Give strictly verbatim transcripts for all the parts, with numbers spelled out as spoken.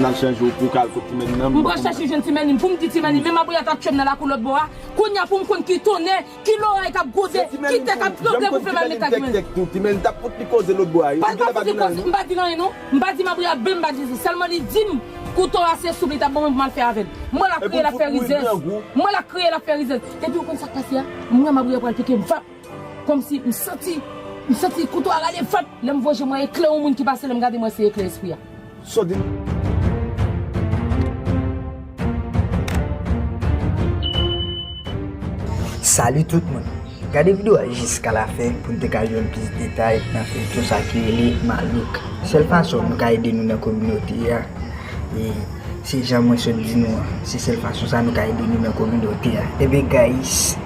Al chanje w pou w ka al kot Ti Mèlin nan. M pral chèche jwenn Ti Mèlin pou m di Ti Mèlin, men Mabouya t ap tchwe m nan lakou lòtbò a. Kounye a pou m konn ki tonnè, ki loray k ap gwonde, ki tè k ap tranble pou fè m al met ak Ti Mèlin. Ti Mèlin t ap fout li koze lòtbò a. Pa l pa fout li koze, m pa di l anyen non. M pa di Mabouya byen, m pa di li. Sèlman li di m kouto a se soup li t ap ban mwen pou m al fè avè l. M wè l ap kriye, l ap fè rizèz. M wè l ap kriye, l ap fè rizèz. Epi ou konn sa k pase a? M wè Mabouya pral pike m vap. Kòmsi m santi, m santi kouto a rale vap. Lè m voye je m wè eklè yon moun ki pase, lè m gade m wè se eklè espri a. Sòti. Salut tout moun. Gade videyo a jiska lafen pou n te ka jwenn plis detay nan feyton sa ki rele Malouk. Sèl fason nou ka ede nou nan kominote a, e se jan mwen sot di nou an, se sèl fason sa nou ka ede nou nan kominote a. Ebyen guys,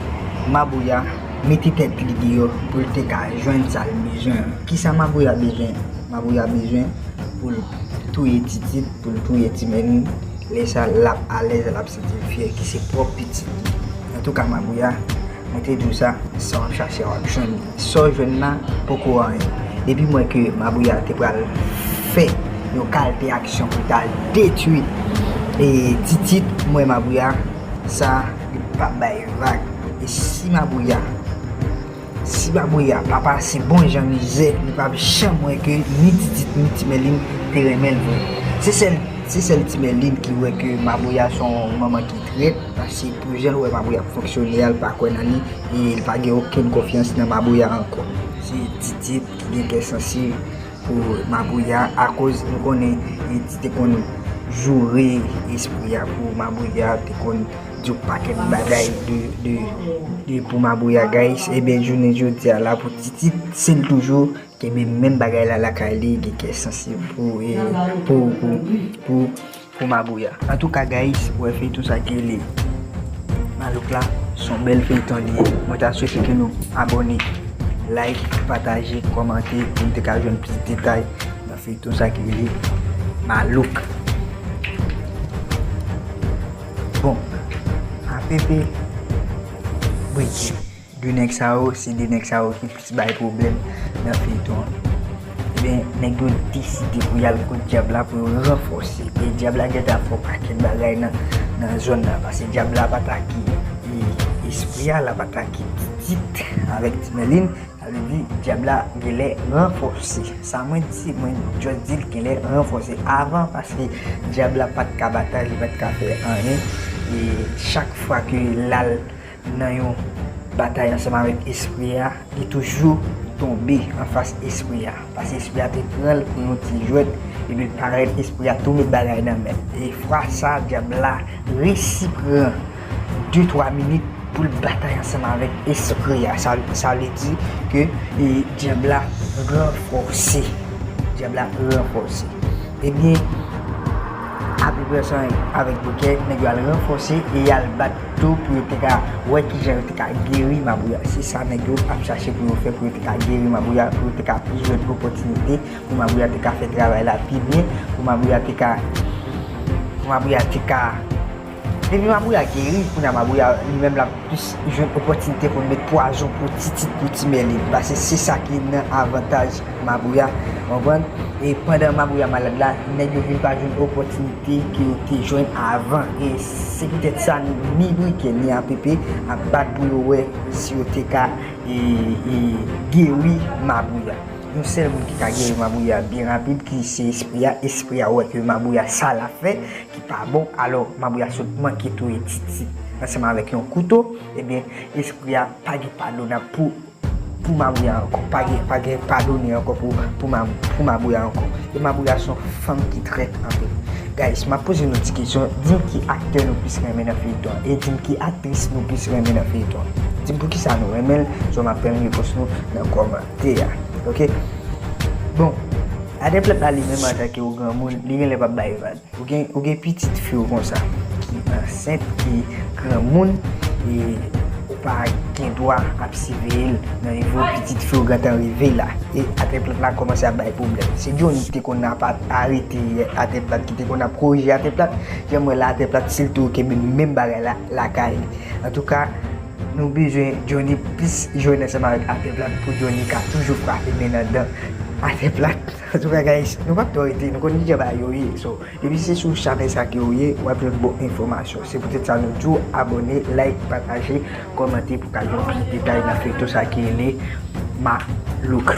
Mabouya mete tèt li deyò pou l te ka jwenn sa l bezwen an. Kisa Mabouya bezwen? Mabouya bezwen pou l touye Titit, pou l touye Ti Mèlin. Lè sa l ap alèz, l ap santi l fyè ki se pwòp pitit li. Antouka Mabouya, mwen te di w sa, sa w ap chache a w ap jwenn li. Sa w jwenn la poko anyen. Depi m wè ke Mabouya te pral fè yon kalte aksyon pou l ta detwi e Titit, m wè Mabouya sa li p ap bay vag. E si Mabouya Si Mabouya pa pase bon jan mizè, li p ap janm wè ke ni Titit ni Ti Mèlin te renmen l vre. Se sèl, se sèl Ti Mèlin ki wè ke Mabouya se yon manman ki trèt, paske pou jan l wè Mabouya ap fonksyone a, l pa kwè nan li, e l pa gen okenn konfyans nan Mabouya ankò. Se Titit ki gen kè sansib pou Mabouya, akoz nou konnen Titit te konn joure espri a pou Mabouya, te konn di yon pakèt bagay de, de, de pou Mabouya, guys. Ebyen, jounen jodi a la, pou Titit, se l toujou kenbe menm bagay la lakay li, gen kè sansib pou, e, pou, pou, pou, pou Mabouya. Antouka, guys, ou wè feyton sa ki rele Malouk la, se yon bèl feyton li ye. Mwen ta swete ke nou abòne, like, pataje, kòmante, pou n te ka jwenn plis detay nan feyton sa ki rele Malouk. Bon, apepe breke. De nèg sa yo, se de nèg sa yo ki plis bay pwoblèm nan feyton an. Ebyen, nèg yo deside pou y al kot dyab la pou yo ranfòse. E dyab la gentan fè yon pakèt bagay nan, nan zòn nan. Paske dyab la pa t ak e, espri a, l ap atake Titit avèk Ti Mèlin. Sa vle di, dyab la genlè ranfòse. Sa mwen di, mwen just di l genlè ranfòse. Avan, paske dyab la pa t ka batay, li pa t ka fè anyen. E chak fwa ke l al nan yon batay ansanm avèk espri a, li toujou tonbe anfas espri a. Paske espri a te pran l pou yon ti jwèt, epi l parèt, espri a tou met bagay nan men l. E fwa sa, dyab la resi pran de twa minit pou l batay ansanm avèk espri a. Sa, sa vle di ke, e, dyab la ranfòse. Dyab la ranfòse. Ebyen, apeprè sa avèk bouke, nèg yo al ranfòse e y al bat tou pou yo te ka wè kijan yo te ka geri Mabouya. Se sa nèg yo ap chache pou yo fè, pou yo te ka geri Mabouya, pou yo te ka jwenn opòtinite, pou Mabouya te ka fè travay la pi byen, pou Mabouya te ka, pou Mabouya te ka Depi Mabouya geri, kounye a Mabouya li menm l ap plis jwenn opòtinite pou l met pwazon pou Titit, pou Ti Mèlin. Paske se sa ki nan avantaj Mabouya, konprann? E pandan Mabouya malad la, nèg yo vin pa jwenn opòtinite ke yo te jwenn avan. E se poutèt sa, ni brike, ni apepe ap bat pou yo wè si yo te ka, e, e, geri Mabouya. Yon sèl moun ki ka geri Mabouya byen rapid, ki se espri a. Espri a wè ke Mabouya sa l ap fè ki pa bon, alò Mabouya sot manke touye Titit ansanm avèk yon kouto, ebyen, espri a pa gen padonab pou, pou Mabouya ankò. Pa gen, pa gen padone ankò pou, pou, Ma-, pou Mabouya ankò. E Mabouya se yon fanm ki trèt anpil. Guys, m ap poze nou ti kesyon, di m ki aktè nou plis renmen nan feyton an, e di m ki aktris nou plis renmen nan feyton an. Di m poukisa nou renmen l, swa m ap tann repons nou nan kòmantè a. Ok? Bon, Atè Plat la li menm antanke yon granmoun, li genlè p ap bay vag. Ou gen, ou gen pitit fi w konsa, ki ansent, ki granmoun, e ou pa gen dwa ap siveye l nan nivo pitit fi w gentan rive la. E Atè Plat la kòmanse ap bay pwoblèm. Se Johnny ki te konn ap arete Atè Plat, ki te konn ap korije Atè Plat. Jan m wè la, Atè Plat, si l tou kenbe menm bagay la lakay li. Antouka, nou bezwen Johnny plis jwenn ansanm avèk Atè Plat pou Johnny ka toujou frape men nan dan. Atè plat. Antouka, guys, nou p ap twò rete, nou konn kijan bagay yo ye. So, depi se sou chanèl sa ke ou ye, w ap jwenn bon enfòmasyon. Se poutèt sa nou di w abòne, like, pataje, kòmante pou ka jwenn plis detay nan feyton sa ki rele Malouk.